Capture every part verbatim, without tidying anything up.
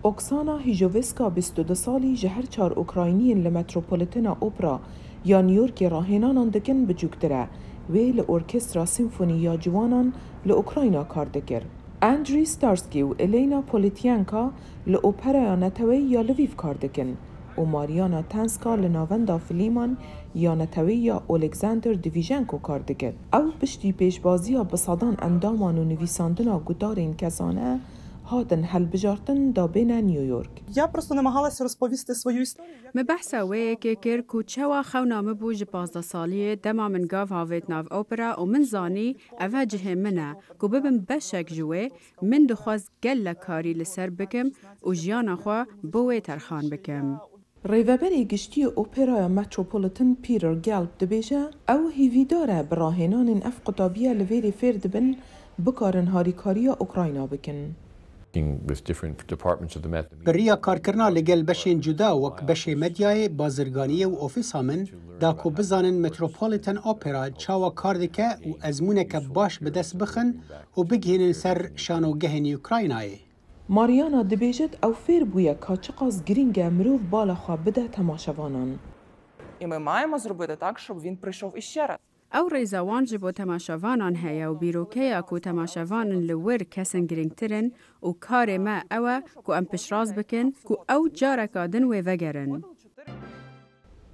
Oksana Hijoveska, bîst û du salî, ji her çar Ukrayniyên li Metropolitana Opera ya New Yorkê rahênanan dikin biçûktir e. Wê li Orkestra Simfonî ya Ciwanan li Ukrayna kar dikir. Andriy Starsky û Elena Polityenka li Operaya Neteweyî ya Lviv kar dikin û Mariana Tenska li Navenda Filiman ya Neteweyî ya Olexander Divijenko kar dikir. Ew piştî pêşbaziya bi sedan endaman û nivîsandina gutarên kesane hatin hilbijartin da bêne New York. Я просто намагалася розповісти свою історію. Як Min behsa wê yekê kir ku çawa xewna min bû ji pazdeh saliyê, dema min gav avêt nav opera û min zanî eve cihê min e, ku bibim beşek ji wê, min dixwest gelek karî li ser bikim û jiyana xwe bo wê terxan bikim. Rêveberê Giştî yê Operaya Metropolitan Peter Gelb dibêje, ew hîvîdar e bi rahênanên ev qutabiye li vêrê fêr dibin, bikarin harîkariya Ukrayna bikin. With different departments of the Met. Bi riya karkirina li gel beşên cuda wek beşê medyayê, bazirganiyê û ofîsa min da ku bizanin Metropolitan Opera çawa kar dike û ezmûneke baş bi dest bixin û bigihînin ser şanogehên Ukraynayê. Mariana dibêjit, ew fêr bûye ka çiqas girîng e mirov bala xwe bide temaşevanan. І ми маємо зробити так, щоб він прийшов іще раз. Ew rêza wan ji bo temaşevanan heye û bîrokeya ku temaşevan in li wir kesin girîngtir in û karê me ew e ku em piştrast bikin ku ew careka din wê vegerin.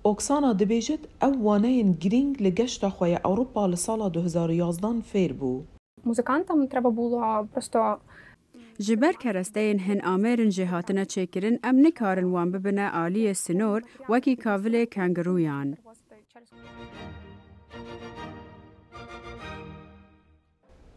Oksana dibêjit, ew waneyên girîng li geşta xwe ya Ewropa li sala du hezar û yazdan fêr bû. Музикантам треба було просто Ji ber keresteyên hin amêr in jê hatine çêkirin, em nikarin wan bibine aliyê sinor wekî kavilê kengurûyan.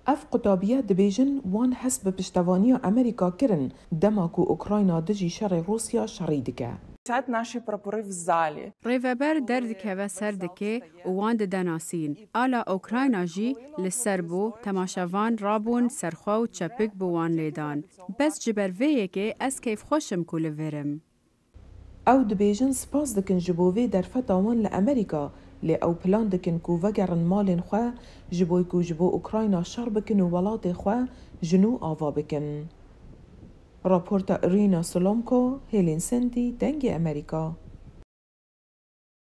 Ev qutabiye dibêjin wan hest bi piştevaniya Amerîka kirin dema ku Ukrayna dijî şerê Rûsya şerî dike. Висять наші прапори в залі. Rêveber derdikeve ser dikê û wan dide nasîn. Ala Ukrayna jî li ser bû, temaşevan rabûn ser xwe û çepik bi wan lê dan. Bes ji ber vê yekê ez keyfxweş im ku li vir im. Ew dibêjin spas dikin ji bo vê derfeta wan li Amerîka, lê ew plan dikin ku vegerin malên xwe ji bo ku ji bo Ukrayna şer bikin û welatê xwe ji nû ava bikin. Raporta Irina Solomko, Hêlîn Sendî, Dengê Amerîka.